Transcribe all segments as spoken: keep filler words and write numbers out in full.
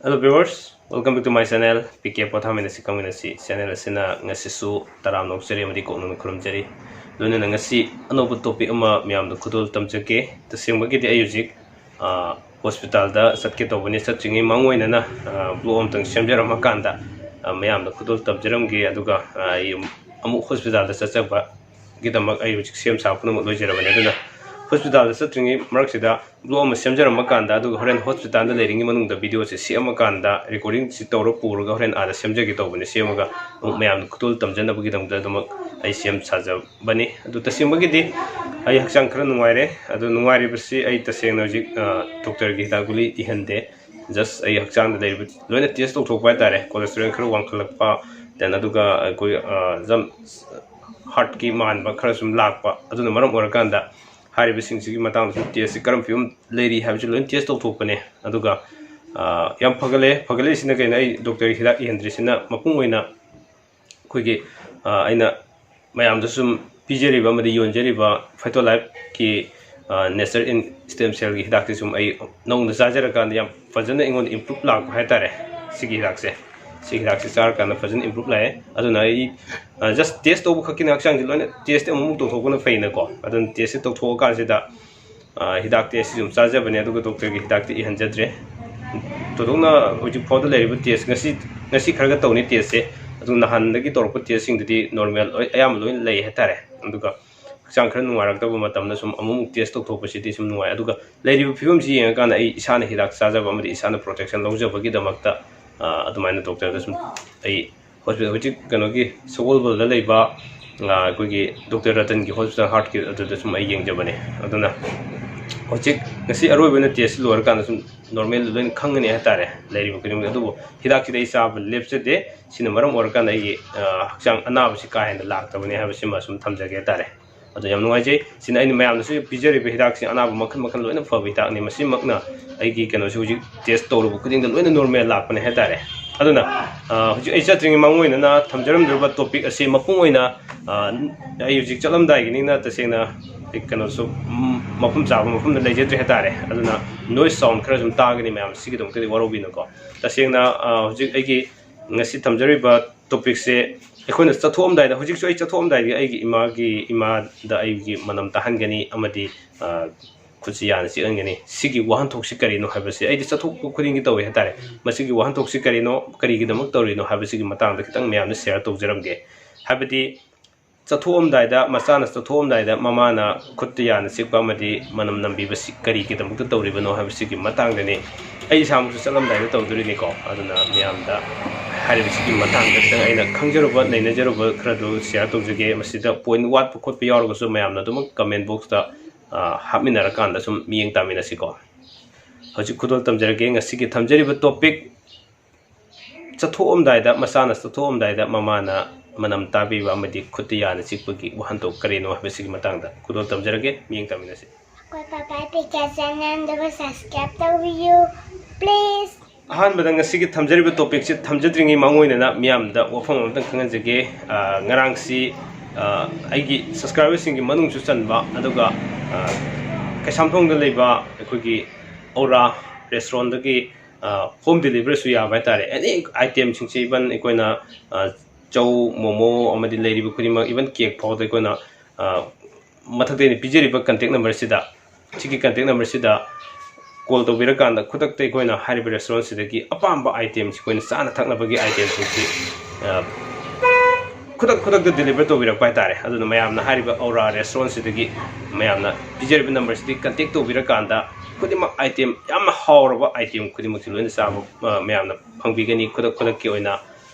Hello viewers, welcome back to my channel, P K ꯄꯣꯊꯥꯃꯤꯟꯅꯁꯤ ꯀꯪꯃꯤꯟꯅꯁꯤ꯫ Channel ꯑꯁꯤꯅ ꯉꯁꯤꯁꯨ ꯇꯔꯥꯝꯅ ꯑꯣꯛꯆꯔꯤ ꯑꯃꯗꯤ ꯀꯣꯛꯅꯤꯡꯅ ꯈꯨꯔꯨꯝꯖꯔꯤ꯫ ꯂꯣꯏꯅꯅ ꯉꯁꯤ ꯑꯅꯧꯕ topic ꯑꯃ ꯃꯌꯥꯝꯗ ꯈꯨꯗꯣꯜ ꯇꯝꯖꯒꯦ꯫ ꯇꯁꯦꯡꯕꯒꯤꯗꯤ ꯑꯩ ꯍꯧꯖꯤꯛ, ꯑ, hospitalꯗ ꯆꯠꯀꯦ ꯇꯧꯕꯅꯤ꯫ ꯆꯠꯇ꯭ꯔꯤꯉꯩ ꯃꯥꯡꯑꯣꯏꯅꯅ, ꯑ, vlog ꯑꯃꯇꯪ ꯁꯦꯝꯖꯔꯝꯃꯀꯥꯟꯗ, ꯑ, ꯃꯌꯥꯝꯗ ꯈꯨꯗꯣꯜ ꯇꯝꯖꯔꯝꯒꯦ꯫ ꯑꯗꯨꯒ, ꯑ, ꯑꯩ ꯑꯃꯨꯛ hospitalꯗ ꯆꯠꯆꯕꯒꯤꯗꯃꯛ ꯑꯩ ꯍꯧꯖꯤꯛ ꯁꯦꯝ ꯁꯥꯕ ꯄꯨꯝꯅꯃꯛ ꯂꯣꯏꯖꯔꯕꯅꯤ꯫ ꯑꯗꯨꯅ hospitalꯗ ꯆꯠꯇ꯭ꯔꯤꯉꯩ ꯃꯔꯛꯁꯤꯗ vlog ꯑꯃ ꯁꯦꯝꯖꯔꯝꯃ ꯀꯥꯟꯗ, ꯑꯗꯨꯒ ꯍꯣꯔꯦꯟ hospitalꯗ ꯂꯩꯔꯤꯉꯩ ꯃꯅꯨꯡꯗ videoꯁꯦ ꯁꯦꯝꯃ ꯀꯥꯟꯗ recordingꯁꯤ ꯇꯧꯔ ꯄꯨꯔꯒ ꯍꯣꯔꯦꯟ ꯑꯥꯗ ꯁꯦꯝꯖꯒꯦ ꯇꯧꯕꯅꯤ꯫ ꯁꯦꯝꯃꯒ ꯑꯃꯨꯛ ꯃꯌꯥꯝ ꯈꯨꯗꯣꯜ ꯇꯝꯖꯅꯕꯒꯤꯗꯃꯛꯇ ꯑꯗꯨꯃꯛ ꯑꯩ ꯁꯦꯝ ꯁꯥꯖꯕꯅꯤ꯫ ꯑꯗꯨ ꯇꯁꯦꯡꯕꯒꯤꯗꯤ ꯑꯩ ꯍꯛꯆꯥꯡ ꯈꯔ ꯅꯨꯡꯉꯥꯏꯔꯦ꯫ ꯑꯗꯨ ꯅꯨꯡꯉꯥꯏꯔꯤꯕꯁꯤ ꯑꯩ ꯇꯁꯦꯡꯅ ꯍꯧꯖꯤꯛ, ꯑ, doctorꯒꯤ ꯍꯤꯗꯥꯛ ꯒꯨꯂꯤ ꯏꯍꯟꯗꯦ꯫ Just ꯑꯩ ꯍꯛꯆꯥꯡꯗ ꯂꯩꯔꯤꯕ ꯂꯣꯏꯅ test ꯇꯧꯊꯣꯛꯄ ꯍꯥꯏꯇꯥꯔꯦ꯫ Cholesterol ꯈꯔ ꯋꯥꯡꯈꯠꯂꯛꯄ, then ꯑꯗꯨꯒ ꯑꯩꯈꯣꯏ, ꯑ, ꯖꯝ-, heartꯀꯤ ꯃꯥꯟꯕ ꯈꯔ ꯁꯨꯝ ꯂꯥꯛꯄ, ꯑꯗꯨꯅ ꯃꯔꯝ ꯑꯣꯏꯔꯀꯥꯟꯗ ꯍꯥꯏꯔꯤꯕꯁꯤꯡꯁꯤꯒꯤ ꯃꯇꯥꯡꯗꯁꯨ testꯁꯤ ꯀꯔꯝꯕ ꯐꯤꯕꯝ ꯂꯩꯔꯤ ꯍꯥꯏꯕꯁꯤ ꯂꯣꯏꯅ test ꯇꯧꯊꯣꯛꯄꯅꯦ꯫ ꯑꯗꯨꯒ, ꯑ, ꯌꯥꯝ ꯐꯒꯠꯂꯦ꯫ ꯐꯒꯠꯂꯛꯏꯁꯤꯅ ꯀꯩꯅꯣ? ꯑꯩ doctorꯒꯤ ꯍꯤꯗꯥꯛ ꯏꯍꯟꯗ꯭ꯔꯤꯁꯤꯅ ꯃꯄꯨꯡ ꯑꯣꯏꯅ ꯑꯩꯈꯣꯏꯒꯤ, ꯑ, ꯑꯩꯅ ꯃꯌꯥꯝꯗ ꯁꯨꯝ ꯄꯤꯖꯔꯤꯕ ꯑꯃꯗꯤ ꯌꯣꯟꯖꯔꯤꯕ Phytolifeꯀꯤ, ꯑ, Nature in Stem Cellꯒꯤ ꯍꯤꯗꯥꯛꯁꯤ ꯁꯨꯝ ꯑꯩ ꯅꯧꯅ ꯆꯥꯖꯔꯀꯥꯟꯗ ꯌꯥꯝ ꯐꯖꯅ ꯑꯩꯉꯣꯟꯗ improve ꯂꯥꯛꯄ ꯍꯥꯏꯇꯥꯔꯦ꯫ ꯁꯤꯒꯤ ꯍꯤꯗꯥꯛꯁꯦ, ꯁꯤꯒꯤ ꯍꯤꯗꯥꯛꯁꯦ ꯆꯥꯔꯀꯥꯟꯗ ꯐꯖꯅ improve ꯂꯥꯛꯑꯦ꯫ ꯑꯗꯨꯅ ꯑꯩ, ꯑ, just test ꯇꯧꯕ ꯈꯛꯀꯤꯅ ꯍꯛꯆꯥꯡꯁꯦ ꯂꯣꯏꯅ testꯇꯤ ꯑꯃꯨꯛꯃꯨꯛ ꯇꯧꯊꯣꯛꯄꯅ ꯐꯩꯅꯀꯣ꯫ ꯑꯗꯨꯅ testꯁꯦ ꯇꯧꯊꯣꯛꯑꯀꯥꯟꯁꯤꯗ, ꯑ, ꯍꯤꯗꯥꯛꯇꯤ ꯑꯩ ꯁꯤ ꯁꯨꯝ ꯆꯥꯖꯕꯅꯦ, ꯑꯗꯨꯒ doctorꯒꯤ ꯍꯤꯗꯥꯛꯇꯤ ꯏꯍꯟꯖꯗ꯭ꯔꯦ꯫ ꯊꯣꯏꯗꯣꯛꯅ ꯍꯧꯖꯤꯛ ꯐꯥꯎꯗ ꯂꯩꯔꯤꯕ test, ꯉꯁꯤ, ꯉꯁꯤ ꯈꯔꯒ ꯇꯧꯅꯤ testꯁꯦ, ꯑꯗꯨ ꯅꯍꯥꯟꯗꯒꯤ ꯇꯧꯔꯛꯄ testꯁꯤꯡꯗꯨꯗꯤ normal ꯑꯣꯏ-, ꯑꯌꯥꯝꯕ ꯂꯣꯏꯅ ꯂꯩ ꯍꯥꯏꯇꯥꯔꯦ꯫ ꯑꯗꯨꯒ ꯍꯛꯆꯥꯡ ꯈꯔ ꯅꯨꯡꯉꯥꯏꯔꯛꯇꯕ ꯃꯇꯝꯗ ꯁꯨꯝ ꯑꯃꯨꯛꯃꯨꯛ test ꯇꯧꯊꯣꯛꯄꯁꯤꯗꯤ ꯁꯨꯝ ꯅꯨꯡꯉꯥꯏ꯫ ꯑꯗꯨꯒ ꯂꯩꯔꯤꯕ ꯐꯤꯕꯝꯁꯤ ꯌꯦꯡꯉꯀꯥꯟꯗ ꯑꯩ ꯏꯁꯥꯅ ꯍꯤꯗꯥꯛ ꯆꯥꯖꯕ ꯑꯃꯗꯤ ꯏꯁꯥꯅ protection ꯂꯧꯖꯕꯒꯤꯗꯃꯛꯇ, ꯑ, ꯑꯗꯨꯃꯥꯏꯅ doctorꯗ ꯁꯨꯝ ꯑꯩ hospital, ꯍꯧꯖꯤꯛ ꯀꯩꯅꯣꯒꯤ ꯁꯒꯣꯜꯕꯜꯗ ꯂꯩꯕ, ꯑ, ꯑꯩꯈꯣꯏꯒꯤ doctor ꯔꯇꯟꯒꯤ hospital heartꯀꯤ ꯑꯗꯨꯗ ꯁꯨꯝ ꯑꯩ ꯌꯦꯡꯖꯕꯅꯦ꯫ ꯑꯗꯨꯅ ꯍꯧꯖꯤꯛ ꯉꯁꯤ ꯑꯔꯣꯏꯕ ꯑꯣꯏꯅ test ꯂꯣꯏꯔꯀꯥꯟꯗ ꯁꯨꯝ normal ꯂꯣꯏꯅ ꯈꯪꯒꯅꯤ ꯍꯥꯏꯇꯥꯔꯦ꯫ ꯂꯩꯔꯤꯕ ꯈꯨꯗꯤꯡꯃꯛ꯫ ꯑꯗꯨꯕꯨ ꯍꯤꯗꯥꯛꯁꯤꯗꯤ ꯑꯩ ꯆꯥꯕ ꯂꯦꯞꯆꯗꯦ꯫ ꯁꯤꯅ ꯃꯔꯝ ꯑꯣꯏꯔꯀꯥꯟꯗ ꯑꯩꯒꯤ, ꯑ, ꯍꯛꯆꯥꯡ ꯑꯅꯥꯕꯁꯤ ꯀꯥ ꯍꯦꯟꯅ ꯂꯥꯛꯇꯕꯅꯤ ꯍꯥꯏꯕꯁꯤꯃ ꯁꯨꯝ ꯊꯝꯖꯒꯦ ꯍꯥꯏꯇꯥꯔꯦ꯫ ꯑꯗꯣ ꯌꯥꯝ ꯅꯨꯡꯉꯥꯏꯖꯩ꯫ ꯁꯤꯅ ꯑꯩꯅ ꯃꯌꯥꯝꯗꯁꯨ ꯄꯤꯖꯔꯤꯕ ꯍꯤꯗꯥꯛꯁꯦ ꯑꯅꯥꯕ ꯃꯈꯜ ꯃꯈꯜ ꯂꯣꯏꯅ ꯐꯕ ꯍꯤꯗꯥꯛꯅꯤ꯫ ꯃꯁꯤꯃꯛꯅ ꯑꯩꯒꯤ ꯀꯩꯅꯣꯁꯦ ꯍꯧꯖꯤꯛ test ꯇꯧꯔꯨꯕ ꯈꯨꯗꯤꯡꯗ ꯂꯣꯏꯅ normal ꯂꯥꯛꯄꯅꯦ ꯍꯥꯏꯇꯥꯔꯦ꯫ ꯑꯗꯨꯅ, ꯑ, ꯍꯧꯖꯤꯛ ꯑꯩ ꯆꯠꯇ꯭ꯔꯤꯉꯩ ꯃꯥꯡꯑꯣꯏꯅꯅ ꯊꯝꯖꯔꯝꯗ꯭ꯔꯤꯕ topic ꯑꯁꯤ ꯃꯄꯨꯡ ꯑꯣꯏꯅ, ꯑ, ꯑꯩ ꯍꯧꯖꯤꯛ ꯆꯠꯂꯝꯗꯥꯏꯒꯤꯅꯤꯅ ꯇꯁꯦꯡꯅ ꯀꯩꯅꯣꯁꯨ, ꯎꯝ, ꯃꯐꯝ ꯆꯥꯕ ꯃꯐꯝꯗ ꯂꯩꯖꯗ꯭ꯔꯦ ꯍꯥꯏꯇꯥꯔꯦ꯫ ꯑꯗꯨꯅ noise sound ꯈꯔ ꯁꯨꯝ ꯇꯥꯒꯅꯤ ꯃꯌꯥꯝ, ꯁꯤꯒꯤꯗꯃꯛꯇꯗꯤ ꯋꯥꯔꯧꯕꯤꯅꯨꯀꯣ꯫ ꯇꯁꯦꯡꯅ, ꯑ, ꯍꯧꯖꯤꯛ ꯑꯩꯒꯤ ꯉꯁꯤ ꯊꯝꯖꯔꯤꯕ topicꯁꯦ ꯑꯩꯈꯣꯏꯅ ꯆꯠꯊꯣꯛꯑꯝꯗꯥꯏꯗ, ꯍꯧꯖꯤꯛꯁꯨ ꯑꯩ ꯆꯠꯊꯣꯛꯑꯝꯗꯥꯏꯗ ꯑꯩꯒꯤ ꯏꯃꯥꯒꯤ, ꯏꯃꯥꯗ ꯑꯩꯒꯤ ꯃꯅꯝ ꯇꯥꯍꯟꯒꯅꯤ ꯑꯃꯗꯤ, ꯑ, ꯈꯨꯠꯁꯤ ꯌꯥꯅ ꯆꯤꯛꯍꯟꯒꯅꯤ꯫ ꯁꯤꯒꯤ ꯋꯥꯍꯟꯊꯣꯛꯁꯤ ꯀꯔꯤꯅꯣ ꯍꯥꯏꯕꯁꯤ ꯑꯩꯗꯤ ꯆꯠꯊꯣꯛꯄ ꯈꯨꯗꯤꯡꯒꯤ ꯇꯧꯏ ꯍꯥꯏꯇꯥꯔꯦ꯫ ꯃꯁꯤꯒꯤ ꯋꯥꯍꯟꯊꯣꯛꯁꯤ ꯀꯔꯤꯅꯣ, ꯀꯔꯤꯒꯤꯗꯃꯛ ꯇꯧꯔꯤꯅꯣ ꯍꯥꯏꯕꯁꯤꯒꯤ ꯃꯇꯥꯡꯗ ꯈꯤꯇꯪ ꯃꯌꯥꯝꯗ share ꯇꯧꯖꯔꯝꯒꯦ꯫ ꯍꯥꯏꯕꯗꯤ ꯆꯠꯊꯣꯛꯑꯝꯗꯥꯏꯗ, ꯃꯆꯥꯅ ꯆꯠꯊꯣꯛꯑꯝꯗꯥꯏꯗ ꯃꯃꯥꯅ ꯈꯨꯠꯇ ꯌꯥꯅ ꯆꯤꯛꯄ ꯑꯃꯗꯤ ꯃꯅꯝ ꯅꯝꯕꯤꯕꯁꯤ ꯀꯔꯤꯒꯤꯗꯃꯛꯇ ꯇꯧꯔꯤꯕꯅꯣ ꯍꯥꯏꯕꯁꯤꯒꯤ ꯃꯇꯥꯡꯗꯅꯤ꯫ ꯑꯩ ꯏꯁꯥꯃꯛꯁꯨ ꯆꯠꯂꯝꯗꯥꯏꯗ ꯇꯧꯗꯣꯔꯤꯅꯤꯀꯣ꯫ ꯑꯗꯨꯅ ꯃꯌꯥꯝꯗ ꯍꯥꯏꯔꯤꯕꯁꯤꯒꯤ ꯃꯇꯥꯡꯗ ꯈꯤꯇꯪ ꯑꯩꯅ ꯈꯪꯖꯔꯨꯕ, ꯅꯩꯅꯖꯔꯨꯕ ꯈꯔꯗꯨ share ꯇꯧꯖꯒꯦ꯫ ꯃꯁꯤꯗ point ꯋꯥꯠꯄ ꯈꯣꯠꯄ ꯌꯥꯎꯔꯒꯁꯨ ꯃꯌꯥꯝꯅ ꯑꯗꯨꯃꯛ comment boxꯇ, ꯑ, ꯍꯥꯞꯃꯤꯟꯅꯔꯀꯥꯟꯗ ꯁꯨꯝ ꯃꯤꯠꯌꯦꯡ ꯇꯥꯃꯤꯟꯅꯁꯤꯀꯣ꯫ ꯍꯧꯖꯤꯛ ꯈꯨꯗꯣꯜ ꯇꯝꯖꯔꯒꯦ꯫ ꯉꯁꯤꯒꯤ ꯊꯝꯖꯔꯤꯕ topic, ꯆꯠꯊꯣꯛꯑꯝꯗꯥꯏꯗ, ꯃꯆꯥꯅ ꯆꯠꯊꯣꯛꯑꯝꯗꯥꯏꯗ ꯃꯃꯥꯅ ꯃꯅꯝ ꯇꯥꯕꯤꯕ ꯑꯃꯗꯤ ꯈꯨꯠꯇ ꯌꯥꯅ ꯆꯤꯛꯄꯒꯤ ꯋꯥꯍꯟꯊꯣꯛ ꯀꯔꯤꯅꯣ ꯍꯥꯏꯕꯁꯤꯒꯤ ꯃꯇꯥꯡꯗ ꯈꯨꯗꯣꯜ ꯇꯝꯖꯔꯒꯦ꯫ ꯃꯤꯠꯌꯦꯡ ꯇꯥꯃꯤꯟꯅꯁꯤ꯫ ꯑꯩꯈꯣꯏ ꯄꯥꯄꯥ ꯄꯤꯀꯦ channelꯗꯨꯕꯨ subscribe ꯇꯧꯕꯤꯌꯨ, please꯫ ꯑꯍꯥꯟꯕꯗ ꯉꯁꯤꯒꯤ ꯊꯝꯖꯔꯤꯕ topicꯁꯤ ꯊꯝꯖꯗ꯭ꯔꯤꯉꯩ ꯃꯥꯡꯑꯣꯏꯅꯅ ꯃꯤꯌꯥꯝꯗ ꯋꯥꯐꯝ ꯑꯃꯇꯪ ꯈꯪꯍꯟꯖꯒꯦ꯫ ꯑ, ꯉꯔꯥꯡꯁꯤ, ꯑ, ꯑꯩꯒꯤ subscriberꯁꯤꯡꯒꯤ ꯃꯅꯨꯡꯁꯨ ꯆꯟꯕ, ꯑꯗꯨꯒ, ꯑ, ꯀꯩꯁꯥꯝꯊꯣꯡꯗ ꯂꯩꯕ ꯑꯩꯈꯣꯏꯒꯤ ꯑꯧꯔꯥ restaurantꯗꯒꯤ, ꯑ, home deliveryꯁꯨ ꯌꯥꯕ ꯍꯥꯏꯇꯥꯔꯦ꯫ Any itemꯁꯤꯡꯁꯦ, even ꯑꯩꯈꯣꯏꯅ, ꯑ, ꯆꯧ, ꯃꯣꯃꯣ ꯑꯃꯗꯤ ꯂꯩꯔꯤꯕ ꯈꯨꯗꯤꯡꯃꯛ, even cake ꯐꯥꯎꯗ ꯑꯩꯈꯣꯏꯅ, ꯑ, ꯃꯊꯛꯇ ꯑꯩꯅ ꯄꯤꯖꯔꯤꯕ contact numberꯁꯤꯗ, ꯁꯤꯒꯤ contact numberꯁꯤꯗ call ꯇꯧꯕꯤꯔꯀꯥꯟꯗ ꯈꯨꯗꯛꯇ ꯑꯩꯈꯣꯏꯅ ꯍꯥꯏꯔꯤꯕ restaurantꯁꯤꯗꯒꯤ ꯑꯄꯥꯝꯕ itemꯁꯤ, ꯑꯩꯈꯣꯏꯅ ꯆꯥꯅ ꯊꯛꯅꯕꯒꯤ itemꯁꯤꯡꯁꯤ, ꯑ, ꯈꯨꯗꯛ ꯈꯨꯗꯛꯇ deliver ꯇꯧꯕꯤꯔꯛꯄ ꯍꯥꯏꯇꯥꯔꯦ꯫ ꯑꯗꯨꯅ ꯃꯌꯥꯝꯅ ꯍꯥꯏꯔꯤꯕ ꯑꯧꯔꯥ restaurantꯁꯤꯗꯒꯤ ꯃꯌꯥꯝꯅ ꯄꯤꯖꯔꯤꯕ numberꯁꯤꯗꯒꯤ contact ꯇꯧꯕꯤꯔꯀꯥꯟꯗ ꯈꯨꯗꯤꯡꯃꯛ item, ꯌꯥꯝꯅ ꯍꯥꯎꯔꯕ item ꯈꯨꯗꯤꯡꯃꯛꯁꯤ ꯂꯣꯏꯅ ꯆꯥꯕ, ꯑ, ꯃꯌꯥꯝꯅ ꯐꯪꯕꯤꯒꯅꯤ꯫ ꯈꯨꯗꯛ ꯈꯨꯗꯛꯀꯤ ꯑꯣꯏꯅ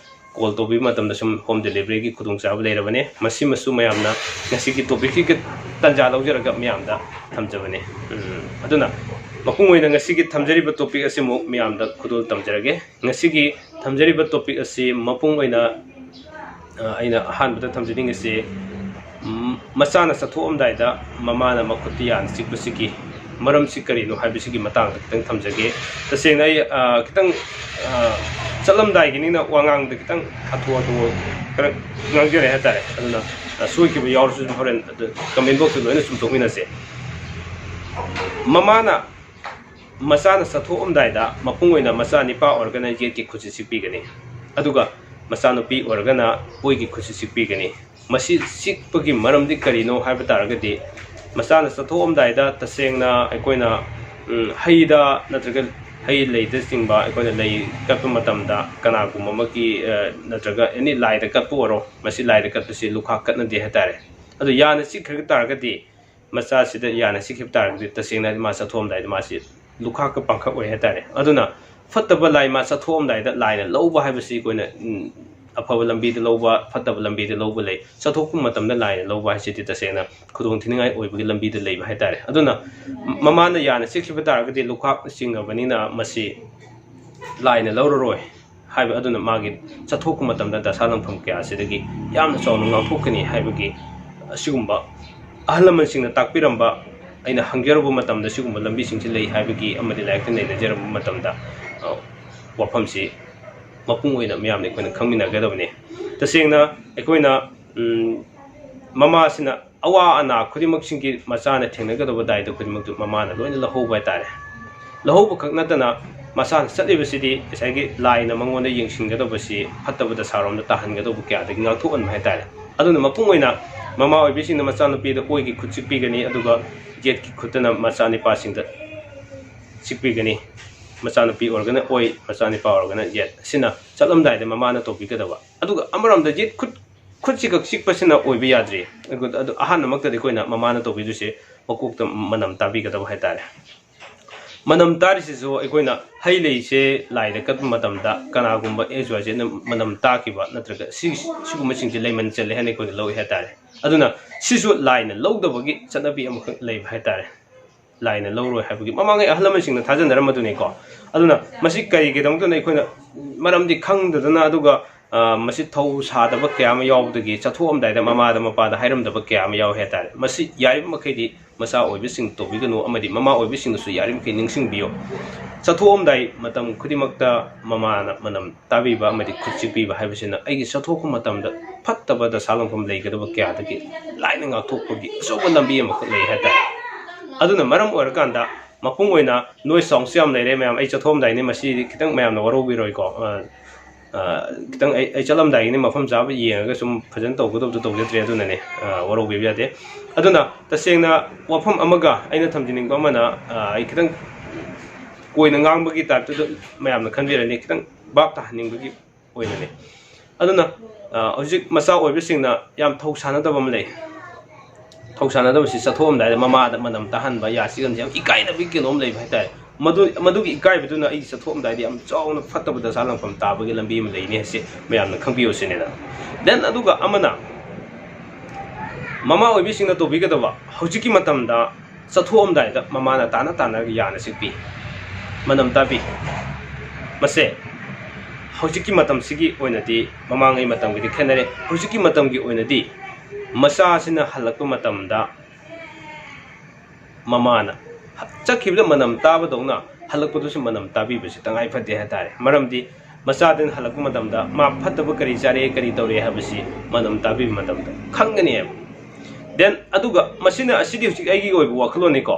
call ꯇꯧꯕꯤꯕ ꯃꯇꯝꯗ ꯁꯨꯝ home deliveryꯒꯤ ꯈꯨꯗꯣꯡꯆꯥꯕ ꯂꯩꯔꯕꯅꯦ꯫ ꯃꯁꯤꯃꯁꯨ ꯃꯌꯥꯝꯅ ꯉꯁꯤꯒꯤ topicꯁꯤꯒꯤ ꯇꯥꯟꯖꯥ ꯂꯧꯖꯔꯒ ꯃꯌꯥꯝꯗ ꯊꯝꯖꯕꯅꯦ꯫ ꯎꯝ, ꯑꯗꯨꯅ ꯃꯄꯨꯡ ꯑꯣꯏꯅ ꯉꯁꯤꯒꯤ ꯊꯝꯖꯔꯤꯕ topic ꯑꯁꯤꯃꯨꯛ ꯃꯌꯥꯝꯗ ꯈꯨꯗꯣꯜ ꯇꯝꯖꯔꯒꯦ꯫ ꯉꯁꯤꯒꯤ ꯊꯝꯖꯔꯤꯕ topic ꯑꯁꯤ ꯃꯄꯨꯡ ꯑꯣꯏꯅ, ꯑ, ꯑꯩꯅ ꯑꯍꯥꯟꯕꯗ ꯊꯝꯖꯅꯤꯡꯉꯤꯁꯤ, ꯎꯝ, ꯃꯆꯥꯅ ꯆꯠꯊꯣꯛꯑꯝꯗꯥꯏꯗ ꯃꯃꯥꯅ ꯃꯈꯨꯠꯇ ꯌꯥꯅ ꯆꯤꯛꯄꯁꯤꯒꯤ ꯃꯔꯝꯁꯤ ꯀꯔꯤꯅꯣ ꯍꯥꯏꯕꯁꯤꯒꯤ ꯃꯇꯥꯡꯗ ꯈꯤꯇꯪ ꯊꯝꯖꯒꯦ꯫ ꯇꯁꯦꯡꯅ ꯑꯩ, ꯑ, ꯈꯤꯇꯪ, ꯑ, ꯆꯠꯂꯝꯗꯥꯏꯒꯤꯅꯤꯅ ꯋꯥꯉꯥꯡꯗ ꯈꯤꯇꯪ ꯍꯥꯊꯨ ꯍꯥꯊꯨ ꯈꯔ ꯉꯥꯡꯖꯔꯦ ꯍꯥꯏꯇꯥꯔꯦ꯫ ꯑꯗꯨꯅ ꯑ, ꯁꯣꯏꯈꯤꯕ ꯌꯥꯎꯔꯁꯨ ꯍꯣꯔꯦꯟ ꯑꯗꯨ comment boxꯇ ꯂꯣꯏꯅ ꯆꯨꯝꯊꯣꯛꯃꯤꯟꯅꯁꯦ꯫ ꯃꯃꯥꯅ, ꯃꯆꯥꯅ ꯆꯠꯊꯣꯛꯑꯝꯗꯥꯏꯗ ꯃꯄꯨꯡ ꯑꯣꯏꯅ ꯃꯆꯥ ꯅꯤꯄꯥ ꯑꯣꯏꯔꯒꯅ ꯌꯦꯠꯀꯤ ꯈꯨꯠꯁꯤ ꯆꯤꯛꯄꯤꯒꯅꯤ, ꯑꯗꯨꯒ ꯃꯆꯥꯅꯨꯄꯤ ꯑꯣꯏꯔꯒꯅ ꯑꯣꯏꯒꯤ ꯈꯨꯠꯁꯤ ꯆꯤꯛꯄꯤꯒꯅꯤ꯫ ꯃꯁꯤ ꯆꯤꯛꯄꯒꯤ ꯃꯔꯝꯗꯤ ꯀꯔꯤꯅꯣ ꯍꯥꯏꯕ ꯇꯥꯔꯒꯗꯤ, ꯃꯆꯥꯅ ꯆꯠꯊꯣꯛꯑꯝꯗꯥꯏꯗ ꯇꯁꯦꯡꯅ ꯑꯩꯈꯣꯏꯅ, ꯎꯝ, ꯍꯩꯗ ꯅꯠꯇ꯭ꯔꯒ ꯍꯩ ꯂꯩꯗꯆꯤꯡꯕ ꯑꯩꯈꯣꯏꯅ ꯂꯩ ꯀꯠꯄ ꯃꯇꯝꯗ ꯀꯅꯥꯒꯨꯝꯕ ꯑꯃꯒꯤ, ꯑ, ꯅꯠꯇ꯭ꯔꯒ ꯑꯦꯅꯤ ꯂꯥꯏꯗ ꯀꯠꯄ ꯑꯣꯏꯔꯣ, ꯃꯁꯤ ꯂꯥꯏꯗ ꯀꯠꯄꯁꯤ ꯂꯨꯈꯥꯛ ꯀꯠꯅꯗꯦ ꯍꯥꯏꯇꯥꯔꯦ꯫ ꯑꯗꯨ ꯌꯥꯅ ꯆꯤꯛꯈ꯭ꯔ ꯇꯥꯔꯒꯗꯤ, ꯃꯆꯥꯁꯤꯗ ꯌꯥꯅ ꯆꯤꯛꯈꯤꯕ ꯇꯥꯔꯒꯗꯤ ꯇꯁꯦꯡꯅ ꯃꯥ ꯆꯠꯊꯣꯛꯑꯝꯗꯥꯏꯗ ꯃꯥꯁꯤ ꯂꯨꯈꯥꯛꯀ ꯄꯥꯡꯈꯛ ꯑꯣꯏ ꯍꯥꯏꯇꯥꯔꯦ꯫ ꯑꯗꯨꯅ ꯐꯠꯇꯕ ꯂꯥꯏ ꯃꯥ ꯆꯠꯊꯣꯛꯑꯝꯗꯥꯏꯗ ꯂꯥꯏꯅ ꯂꯧꯕ ꯍꯥꯏꯕꯁꯤ ꯑꯩꯈꯣꯏꯅ, ꯎꯝ, ꯑꯐꯕ ꯂꯝꯕꯤꯗ ꯂꯧꯕ, ꯐꯠꯇꯕ ꯂꯝꯕꯤꯗ ꯂꯧꯕ ꯂꯩ꯫ ꯆꯠꯊꯣꯛꯄ ꯃꯇꯝꯗ ꯂꯥꯏꯅ ꯂꯧꯕ ꯍꯥꯏꯁꯤꯗꯤ ꯇꯁꯦꯡꯅ ꯈꯨꯗꯣꯡ ꯊꯤꯅꯤꯡꯉꯥꯏ ꯑꯣꯏꯕꯒꯤ ꯂꯝꯕꯤꯗ ꯂꯩꯕ ꯍꯥꯏꯇꯥꯔꯦ꯫ ꯑꯗꯨꯅ ꯃꯃꯥꯅ ꯌꯥꯅ ꯆꯤꯛꯈꯤꯕ ꯇꯥꯔꯒꯗꯤ ꯂꯨꯈꯥꯛꯅ ꯆꯤꯡꯉꯕꯅꯤꯅ ꯃꯁꯤ ꯂꯥꯏꯅ ꯂꯧꯔꯔꯣꯏ ꯍꯥꯏꯕ ꯑꯗꯨꯅ ꯃꯥꯒꯤ ꯆꯠꯊꯣꯛꯄ ꯃꯇꯝꯗ ꯗꯁꯥ ꯂꯪꯐꯝ ꯀꯌꯥ ꯑꯁꯤꯗꯒꯤ ꯌꯥꯝꯅ ꯆꯥꯎꯅ ꯉꯥꯛꯊꯣꯛꯀꯅꯤ ꯍꯥꯏꯕꯒꯤ ꯑꯁꯤꯒꯨꯝꯕ ꯑꯍꯜ ꯂꯃꯟꯁꯤꯡꯅ ꯇꯥꯛꯄꯤꯔꯝꯕ, ꯑꯩꯅ ꯍꯪꯖꯔꯨꯕ ꯃꯇꯝꯗ ꯁꯤꯒꯨꯝꯕ ꯂꯝꯕꯤꯁꯤꯡꯁꯤ ꯂꯩ ꯍꯥꯏꯕꯒꯤ ꯑꯃꯗꯤ ꯂꯥꯏꯔꯤꯛꯇ ꯅꯩꯅꯖꯔꯝꯕ ꯃꯇꯝꯗ, ꯑ, ꯋꯥꯐꯝꯁꯤ ꯃꯄꯨꯡ ꯑꯣꯏꯅ ꯃꯤꯌꯥꯝꯅ ꯑꯩꯈꯣꯏꯅ ꯈꯪꯃꯤꯟꯅꯒꯗꯕꯅꯤ꯫ ꯇꯁꯦꯡꯅ ꯑꯩꯈꯣꯏꯅ, ꯎꯝ, ꯃꯃꯥꯁꯤꯅ ꯑꯋꯥ ꯑꯅꯥ ꯈꯨꯗꯤꯡꯃꯛꯁꯤꯡꯒꯤ ꯃꯆꯥꯅ ꯊꯦꯡꯅꯒꯗꯕ ꯗꯥꯏꯇ ꯈꯨꯗꯤꯡꯃꯛꯇꯨ ꯃꯃꯥꯅ ꯂꯣꯏꯅ ꯂꯧꯍꯧꯕ ꯍꯥꯏꯇꯥꯔꯦ꯫ ꯂꯧꯍꯧꯕ ꯈꯛ ꯅꯠꯇꯅ ꯃꯆꯥꯅ ꯆꯠꯂꯤꯕꯁꯤꯗꯤ ꯉꯁꯥꯏꯒꯤ ꯂꯥꯏꯅ ꯃꯉꯣꯟꯗ ꯌꯦꯡꯁꯤꯟꯒꯗꯧꯕꯁꯤ ꯐꯠꯇꯕ ꯗꯁꯥꯔꯣꯝꯗ ꯇꯥꯍꯟꯒꯗꯧꯕ ꯀꯌꯥꯗꯒꯤ ꯉꯥꯛꯊꯣꯛꯍꯟꯕ ꯍꯥꯏꯇꯥꯔꯦ꯫ ꯑꯗꯨꯅ ꯃꯄꯨꯡ ꯑꯣꯏꯅ ꯃꯃꯥ ꯑꯣꯏꯕꯤꯁꯤꯡꯅ ꯃꯆꯥꯅꯨꯄꯤꯗ ꯑꯣꯏꯒꯤ ꯈꯨꯠ ꯆꯤꯛꯄꯤꯒꯅꯤ, ꯑꯗꯨꯒ ꯌꯦꯠꯀꯤ ꯈꯨꯠꯇꯅ ꯃꯆꯥꯅꯤꯄꯥꯁꯤꯡꯗ ꯆꯤꯛꯄꯤꯒꯅꯤ꯫ ꯃꯆꯥꯅꯨꯄꯤ ꯑꯣꯏꯔꯒꯅ ꯑꯣꯏ, ꯃꯆꯥꯅꯤꯄꯥ ꯑꯣꯏꯔꯒꯅ ꯌꯦꯠ꯫ ꯑꯁꯤꯅ ꯆꯠꯂꯝꯗꯥꯏꯗ ꯃꯃꯥꯅ ꯇꯧꯕꯤꯒꯗꯕ꯫ ꯑꯗꯨꯒ ꯑꯃꯔꯣꯝꯗ ꯌꯦꯠ ꯈꯨꯠ, ꯈꯨꯠꯁꯤ ꯈꯛ ꯆꯤꯛꯄꯁꯤꯅ ꯑꯣꯏꯕ ꯌꯥꯗ꯭ꯔꯤ꯫ ꯑꯗꯨ ꯑꯍꯥꯟꯕꯃꯛꯇꯗꯤ ꯑꯩꯈꯣꯏꯅ ꯃꯃꯥꯅ ꯇꯧꯕꯤꯗꯣꯏꯁꯦ ꯃꯀꯣꯛꯇ ꯃꯅꯝ ꯇꯥꯕꯤꯒꯗꯕ ꯍꯥꯏꯇꯥꯔꯦ꯫ ꯃꯅꯝ ꯇꯥꯔꯤꯁꯤꯁꯨ ꯑꯩꯈꯣꯏꯅ ꯍꯩ ꯂꯩꯁꯦ ꯂꯥꯏꯗ ꯀꯠꯄ ꯃꯇꯝꯗ ꯀꯅꯥꯒꯨꯝꯕ ꯑꯦꯛꯁ ꯋꯥꯏ ꯖꯦꯠꯅ ꯃꯅꯝ ꯇꯥꯈꯤꯕ ꯅꯠꯇ꯭ꯔꯒ ꯁꯤ, ꯁꯤꯒꯨꯝꯕꯁꯤꯡꯁꯦ ꯂꯩꯃꯟ ꯆꯠꯂꯦ ꯍꯥꯏꯅ ꯑꯩꯈꯣꯏꯅ ꯂꯧꯏ ꯍꯥꯏꯇꯥꯔꯦ꯫ ꯑꯗꯨꯅ ꯁꯤꯁꯨ ꯂꯥꯏꯅ ꯂꯧꯗꯕꯒꯤ ꯆꯠꯅꯕꯤ ꯑꯃꯈꯛ ꯂꯩꯕ ꯍꯥꯏꯇꯥꯔꯦ꯫ ꯂꯥꯏꯅ ꯂꯧꯔꯣꯏ ꯍꯥꯏꯕꯒꯤ ꯃꯃꯥꯡꯉꯩ ꯑꯍꯜ ꯂꯃꯟꯁꯤꯡꯅ ꯊꯥꯖꯅꯔꯝꯕꯗꯨꯅꯤꯀꯣ꯫ ꯑꯗꯨꯅ ꯃꯁꯤ ꯀꯔꯤꯒꯤꯗꯃꯛꯇꯅ ꯑꯩꯈꯣꯏꯅ ꯃꯔꯝꯗꯤ ꯈꯪꯗꯗꯅ, ꯑꯗꯨꯒ, ꯑ, ꯃꯁꯤ ꯊꯧ ꯁꯥꯗꯕ ꯀꯌꯥ ꯑꯃ ꯌꯥꯎꯕꯗꯒꯤ ꯆꯠꯊꯣꯛꯑꯝꯗꯥꯏꯗ ꯃꯃꯥꯗ ꯃꯄꯥꯗ ꯍꯥꯏꯔꯝꯗꯕ ꯀꯌꯥ ꯑꯃ ꯌꯥꯎꯏ ꯍꯥꯏꯇꯥꯔꯦ꯫ ꯃꯁꯤ ꯌꯥꯔꯤꯕ ꯃꯈꯩꯗꯤ ꯃꯆꯥ ꯑꯣꯏꯕꯁꯤꯡ ꯇꯧꯕꯤꯒꯅꯨ ꯑꯃꯗꯤ ꯃꯃꯥ ꯑꯣꯏꯕꯁꯤꯡꯅꯁꯨ ꯌꯥꯔꯤꯕꯃꯈꯩ ꯅꯤꯡꯁꯤꯡꯕꯤꯌꯨ꯫ ꯆꯠꯊꯣꯛꯑꯝꯗꯥꯏ ꯃꯇꯝ ꯈꯨꯗꯤꯡꯃꯛꯇ ꯃꯃꯥꯅ ꯃꯅꯝ ꯇꯥꯕꯤꯕ ꯑꯃꯗꯤ ꯈꯨꯠ ꯆꯤꯛꯄꯤꯕ ꯍꯥꯏꯕꯁꯤꯅ ꯑꯩꯒꯤ ꯆꯠꯊꯣꯛꯄ ꯃꯇꯝꯗ ꯐꯠꯇꯕ ꯗꯁꯥ ꯂꯪꯐꯝ ꯂꯩꯒꯗꯕ ꯀꯌꯥꯗꯒꯤ ꯂꯥꯏꯅ ꯉꯥꯛꯊꯣꯛꯄꯒꯤ ꯑꯆꯧꯕ ꯂꯝꯕꯤ ꯑꯃꯈꯛ ꯂꯩ ꯍꯥꯏꯇꯥꯔꯦ꯫ ꯑꯗꯨꯅ ꯃꯔꯝ ꯑꯣꯏꯔꯀꯥꯟꯗ ꯃꯄꯨꯡ ꯑꯣꯏꯅ ꯅꯣꯏꯁ ꯁꯥꯎꯟꯁꯨ ꯌꯥꯝ ꯂꯩꯔꯦ ꯃꯌꯥꯝ꯫ ꯑꯩ ꯆꯠꯊꯣꯛꯑꯝꯗꯥꯏꯅꯤ, ꯃꯁꯤꯗꯤ ꯈꯤꯇꯪ ꯃꯌꯥꯝꯅ ꯋꯥꯔꯧꯕꯤꯔꯣꯏꯀꯣ꯫ ꯑ, ꯑ, ꯈꯤꯇꯪ ꯑꯩ, ꯑꯩ ꯆꯠꯂꯝꯗꯥꯏꯒꯤꯅꯤ, ꯃꯐꯝ ꯆꯥꯕ ꯌꯦꯡꯉꯒ ꯁꯨꯝ ꯐꯖꯅ ꯇꯧꯒꯗꯕꯗꯣ ꯇꯧꯖꯗ꯭ꯔꯦ, ꯑꯗꯨꯅꯅꯦ, ꯑ, ꯋꯥꯔꯧꯕꯤꯕ ꯌꯥꯗꯦ꯫ ꯑꯗꯨꯅ ꯇꯁꯦꯡꯅ ꯋꯥꯐꯝ ꯑꯃꯒ ꯑꯩꯅ ꯊꯝꯖꯅꯤꯡꯕ ꯑꯃꯅ, ꯑ, ꯑꯩ ꯈꯤꯇꯪ ꯀꯣꯏꯅ ꯉꯥꯡꯕꯒꯤ ꯇꯥꯏꯞꯇꯨꯗ ꯃꯌꯥꯝꯅ ꯈꯟꯕꯤꯔꯅꯤ, ꯈꯤꯇꯪ ꯚꯥꯞ ꯇꯥꯍꯟꯅꯤꯡꯕꯒꯤ ꯑꯣꯏꯕꯅꯤ꯫ ꯑꯗꯨꯅ, ꯑ, ꯍꯧꯖꯤꯛ ꯃꯆꯥ ꯑꯣꯏꯕꯁꯤꯡꯅ ꯌꯥꯝ ꯊꯧ ꯁꯥꯟꯅꯗꯕ ꯑꯃ ꯂꯩ꯫ ꯊꯧ ꯁꯥꯟꯅꯗꯕꯁꯤ ꯆꯠꯊꯣꯛꯑꯝꯗꯥꯏꯗ ꯃꯃꯥꯗ ꯃꯅꯝ ꯇꯥꯍꯟꯕ, ꯌꯥ ꯆꯤꯛꯍꯟꯕ, ꯌꯥꯝ ꯏꯀꯥꯏꯅꯕꯒꯤ ꯀꯩꯅꯣꯝ ꯂꯩꯕ ꯍꯥꯏꯇꯥꯔꯦ꯫ ꯃꯗꯨ, ꯃꯗꯨꯒꯤ ꯏꯀꯥꯏꯕꯗꯨꯅ ꯑꯩ ꯆꯠꯊꯣꯛꯑꯝꯗꯥꯏꯗ ꯌꯥꯝ ꯆꯥꯎꯅ ꯐꯠꯇꯕ ꯗꯁꯥ ꯂꯪꯐꯝ ꯇꯥꯕꯒꯤ ꯂꯝꯕꯤ ꯑꯃ ꯂꯩꯅꯤ ꯍꯥꯏꯁꯦ ꯃꯌꯥꯝꯅ ꯈꯪꯕꯤꯌꯨ ꯁꯤꯅꯤꯗ꯫ Then ꯑꯗꯨꯒ ꯑꯃꯅ, ꯃꯃꯥ ꯑꯣꯏꯕꯤꯁꯤꯡꯅ ꯇꯧꯕꯤꯒꯗꯕ, ꯍꯧꯖꯤꯛꯀꯤ ꯃꯇꯝꯗ ꯆꯠꯊꯣꯛꯑꯝꯗꯥꯏꯗ ꯃꯃꯥꯅ ꯇꯥꯅ ꯇꯥꯅ ꯌꯥꯅ ꯆꯤꯛꯄꯤ, ꯃꯅꯝ ꯇꯥꯕꯤ꯫ ꯃꯁꯦ ꯍꯧꯖꯤꯛꯀꯤ ꯃꯇꯝꯁꯤꯒꯤ ꯑꯣꯏꯅꯗꯤ, ꯃꯃꯥꯡꯉꯩ ꯃꯇꯝꯒꯤꯗꯤ ꯈꯦꯠꯅꯔꯦ꯫ ꯍꯧꯖꯤꯛꯀꯤ ꯃꯇꯝꯒꯤ ꯑꯣꯏꯅꯗꯤ ꯃꯆꯥꯁꯤꯅ ꯍꯜꯂꯛꯄ ꯃꯇꯝꯗ ꯃꯃꯥꯅ ꯆꯠꯈꯤꯕꯗ ꯃꯅꯝ ꯇꯥꯕꯗꯧꯅ ꯍꯜꯂꯛꯄꯗꯁꯨ ꯃꯅꯝ ꯇꯥꯕꯤꯕꯁꯤ ꯇꯉꯥꯏ ꯐꯗꯦ ꯍꯥꯏꯇꯥꯔꯦ꯫ ꯃꯔꯝꯗꯤ ꯃꯆꯥꯗꯨꯅ ꯍꯜꯂꯛꯄ ꯃꯇꯝꯗ ꯃꯥ ꯐꯠꯇꯕ ꯀꯔꯤ ꯆꯥꯔꯦ, ꯀꯔꯤ ꯇꯧꯔꯦ ꯍꯥꯏꯕꯁꯤ ꯃꯅꯝ ꯇꯥꯕꯤꯕ ꯃꯇꯝꯗ ꯈꯪꯒꯅꯤ ꯍꯥꯏꯕ꯫ Then ꯑꯗꯨꯒ ꯃꯁꯤꯅ, ꯑꯁꯤꯗꯤ ꯍꯧꯖꯤꯛ ꯑꯩꯒꯤ ꯑꯣꯏꯕ ꯋꯥꯈꯜꯂꯣꯟꯅꯤꯀꯣ꯫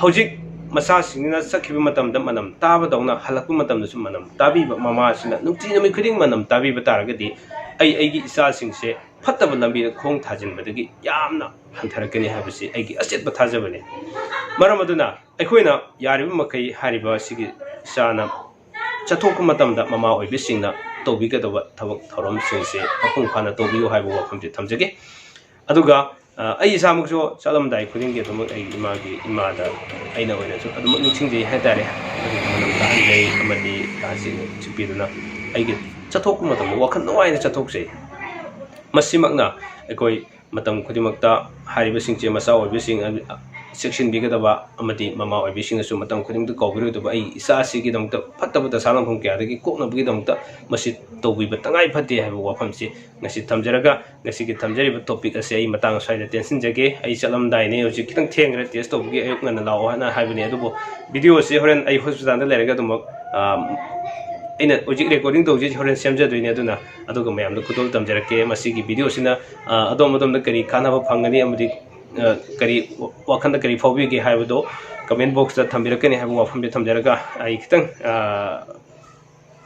ꯍꯧꯖꯤꯛ ꯃꯆꯥꯁꯤꯡꯁꯤꯅ ꯆꯠꯈꯤꯕ ꯃꯇꯝꯗ ꯃꯅꯝ ꯇꯥꯕꯗꯧꯅ ꯍꯜꯂꯛꯄ ꯃꯇꯝꯗꯁꯨ ꯃꯅꯝ ꯇꯥꯕꯤꯕ, ꯃꯃꯥꯁꯤꯅ ꯅꯨꯡꯇꯤ ꯅꯨꯃꯤꯠ ꯈꯨꯗꯤꯡ ꯃꯅꯝ ꯇꯥꯕꯤꯕ ꯇꯥꯔꯒꯗꯤ ꯑꯩ ꯑꯩꯒꯤ ꯏꯆꯥꯁꯤꯡꯁꯦ ꯐꯠꯇꯕ ꯂꯝꯕꯤꯗ ꯈꯣꯡ ꯊꯥꯖꯤꯟꯕꯗꯒꯤ ꯌꯥꯝꯅ ꯍꯟꯊꯔꯛꯀꯅꯤ ꯍꯥꯏꯕꯁꯤ ꯑꯩꯒꯤ ꯑꯆꯦꯠꯄ ꯊꯥꯖꯕꯅꯤ꯫ ꯃꯔꯝ ꯑꯗꯨꯅ ꯑꯩꯈꯣꯏꯅ ꯌꯥꯔꯤꯕ ꯃꯈꯩ ꯍꯥꯏꯔꯤꯕ ꯑꯁꯤꯒꯤ ꯏꯆꯥꯅ ꯆꯠꯊꯣꯛꯄ ꯃꯇꯝꯗ ꯃꯃꯥ ꯑꯣꯏꯕꯤꯁꯤꯡꯅ ꯇꯧꯕꯤꯒꯗꯕ ꯊꯕꯛ ꯊꯧꯔꯝꯁꯤꯡꯁꯦ ꯃꯄꯨꯡ ꯐꯥꯅ ꯇꯧꯕꯤꯌꯨ ꯍꯥꯏꯕ ꯋꯥꯐꯝꯁꯤ ꯊꯝꯖꯒꯦ꯫ ꯑꯗꯨꯒ, ꯑ, ꯑꯩ ꯏꯁꯥꯃꯛꯁꯨ ꯆꯠꯂꯝꯗꯥꯏ ꯈꯨꯗꯤꯡꯒꯤ ꯑꯗꯨꯃꯛ ꯑꯩꯒꯤ ꯏꯃꯥꯒꯤ, ꯏꯃꯥꯗ ꯑꯩꯅ ꯑꯣꯏꯅꯁꯨ ꯑꯗꯨꯃꯛ ꯅꯤꯡꯁꯤꯡꯖꯩ ꯍꯥꯏꯇꯥꯔꯦ꯫ ꯑꯗꯨꯒ ꯃꯅꯝ ꯇꯥꯍꯟꯖꯩ ꯑꯃꯗꯤ ꯌꯥ ꯆꯤꯛꯄꯤꯗꯨꯅ ꯑꯩꯒꯤ ꯆꯠꯊꯣꯛꯄ ꯃꯇꯝꯗ ꯋꯥꯈꯜ ꯅꯨꯡꯉꯥꯏꯅ ꯆꯠꯊꯣꯛꯆꯩ꯫ ꯃꯁꯤꯃꯛꯅ ꯑꯩꯈꯣꯏ ꯃꯇꯝ ꯈꯨꯗꯤꯡꯃꯛꯇ ꯍꯥꯏꯔꯤꯕꯁꯤꯡꯁꯦ ꯃꯆꯥ ꯑꯣꯏꯕꯁꯤꯡ ꯑꯗꯨ ꯆꯦꯛꯁꯤꯟꯕꯤꯒꯗꯕ ꯑꯃꯗꯤ ꯃꯃꯥ ꯑꯣꯏꯕꯤꯁꯤꯡꯅꯁꯨ ꯃꯇꯝ ꯈꯨꯗꯤꯡꯃꯛꯇ ꯀꯥꯎꯕꯤꯔꯣꯏꯗꯕ, "ꯑꯩ ꯏꯆꯥ ꯑꯁꯤꯒꯤꯗꯃꯛꯇ ꯐꯠꯇꯕ ꯗꯁꯥ ꯂꯪꯐꯝ ꯀꯌꯥꯗꯒꯤ ꯀꯣꯛꯅꯕꯒꯤꯗꯃꯛꯇ ꯃꯁꯤ ꯇꯧꯕꯤꯕ ꯇꯉꯥꯏ ꯐꯗꯦ" ꯍꯥꯏꯕ ꯋꯥꯐꯝꯁꯤ ꯉꯁꯤ ꯊꯝꯖꯔꯒ, ꯉꯁꯤꯒꯤ ꯊꯝꯖꯔꯤꯕ topic ꯑꯁꯦ ꯑꯩ ꯃꯇꯥꯡ ꯑꯁ꯭ꯋꯥꯏꯗ ꯇꯦꯟꯁꯤꯟꯖꯒꯦ꯫ ꯑꯩ ꯆꯠꯂꯝꯗꯥꯏꯅꯦ, ꯍꯧꯖꯤꯛ ꯈꯤꯇꯪ ꯊꯦꯡꯈ꯭ꯔꯦ, test ꯇꯧꯕꯒꯤ ꯑꯌꯨꯛ ꯉꯟꯅ ꯂꯥꯛꯑꯣ ꯍꯥꯏꯅ ꯍꯥꯏꯕꯅꯦ, ꯑꯗꯨꯕꯨ video ꯑꯁꯤ ꯍꯣꯔꯦꯟ ꯑꯩ hospitalꯗ ꯂꯩꯔꯒ ꯑꯗꯨꯃꯛ, ꯑ, ꯑꯩꯅ ꯍꯧꯖꯤꯛ recording ꯇꯧꯖꯩꯁꯦ ꯍꯣꯔꯦꯟ ꯁꯦꯝꯖꯗꯣꯏꯅꯦ꯫ ꯑꯗꯨꯅ ꯑꯗꯨꯒ ꯃꯌꯥꯝꯗ ꯈꯨꯗꯣꯜ ꯇꯝꯖꯔꯛꯀꯦ꯫ ꯃꯁꯤꯒꯤ video ꯁꯤꯅ, ꯑ, ꯑꯗꯣꯝ ꯑꯗꯣꯝꯗ ꯀꯔꯤ ꯀꯥꯟꯅꯕ ꯐꯪꯒꯅꯤ ꯑꯃꯗꯤ, ꯑ, ꯀꯔꯤ ꯋꯥꯈꯜꯗ ꯀꯔꯤ ꯐꯥꯎꯕꯤꯒꯦ ꯍꯥꯏꯕꯗꯣ comment box ꯇ ꯊꯝꯕꯤꯔꯛꯀꯅꯤ ꯍꯥꯏꯕ ꯋꯥꯐꯝꯁꯦ ꯊꯝꯖꯔꯒ, ꯑꯩ ꯈꯤꯇꯪ, ꯑ,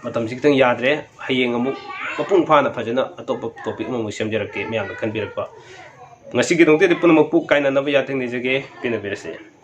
ꯃꯇꯝꯁꯤ ꯈꯤꯇꯪ ꯌꯥꯗ꯭ꯔꯦ꯫ ꯍꯌꯦꯡ ꯑꯃꯨꯛ ꯃꯄꯨꯡ ꯐꯥꯅ ꯐꯖꯅ ꯑꯇꯣꯞꯄ topic ꯑꯃꯃꯨꯛ ꯁꯦꯝꯖꯔꯛꯀꯦ꯫ ꯃꯌꯥꯝꯅ ꯈꯟꯕꯤꯔꯛꯄ ꯉꯁꯤꯒꯤꯗꯃꯛꯇꯗꯤ ꯄꯨꯝꯅꯃꯛꯄꯨ ꯀꯥꯏꯅꯅꯕ ꯌꯥꯊꯪ ꯅꯤꯖꯒꯦ꯫ ꯄꯦꯟꯅꯕꯤꯔꯁꯦ꯫